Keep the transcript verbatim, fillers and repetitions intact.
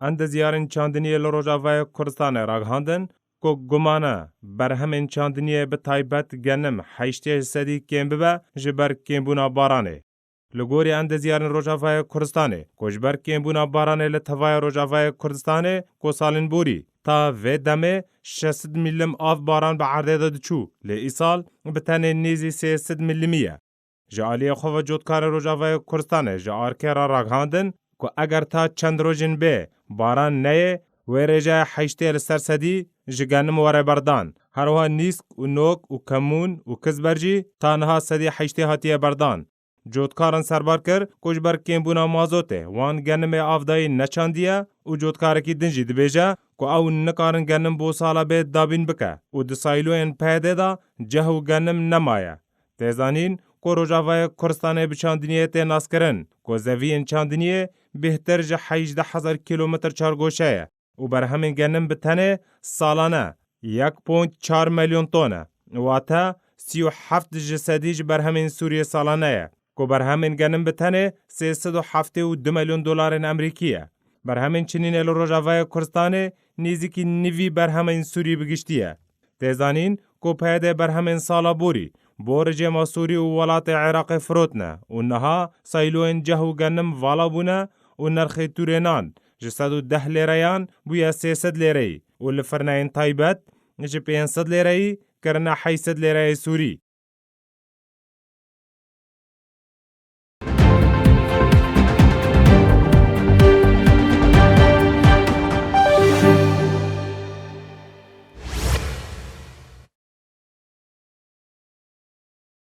Endezyarên çandiniyê li Rojavayê Kurdistanê ragihandin ku gumane berhemên çandiniyê bi taybet genim heştê sedî kêm bibe ji ber kêmbûna baranê. Li gorî endezyarên Rojavayê Kurdistanê ku ji ber kêmbûna baranê li tevaya Rojavayê Kurdistanê ku salên borî ta vê demê şeş sed mîlim av baran bi erdê de diçû, lê îsal bi tenê nêzî sê sed mîlimî ye. Ji aliyê xwe ve cotkarê Rojavayê Kurdistanê ji ARKê re ragihandin ku eger ta çend rojên bê baran neyê, wê rêjeya heştê li ser sedî ji genim were berdan. Her wiha nîsk û nok û kemûn û kizber jî ta niha sedî heştê hatiye berdan. Cotkaran serbar kir ku ji ber kêmbûna mazotê wan genimê avdayî neçandiye û cotkarekî din jî dibêje ku ew nikarin genim bo sala bê dabîn bike û di sayloyên P Y D'ê de ceh û genim nemaye. Tê zanîn ku Rojavayê Kurdistanê bi çandiniyê tê naskirin ku zeviyên çandiniyê bêhtir ji hejdeh hezar kîlometr çargoşe ye û berhemên genim bi tenê salane yek ponî çar milyon ton e, wate sî û heft ji sedî ji berhemên Sûriyê salane ye, ku berhemên genim bi tenê sê sed û heftê û du milyon dolarên Amerîkî ye. Berhemên çinînê li Rojavayê Kurdistanê nêzîkî nîvî berhemên Sûrî bi giştî ye. Tê zanîn ku P Y D berhemên sala borî bo rejêma Sûrî û welatê Iraqê firotine û niha sayloyên ceh û genim vala bûne û nirxê tûrê nan ji sed û deh lêreyan bûye sê sed lêreyî û li firneyên taybet ji pênc sed lêreyî kirine heşt sed lêreyê Sûrî.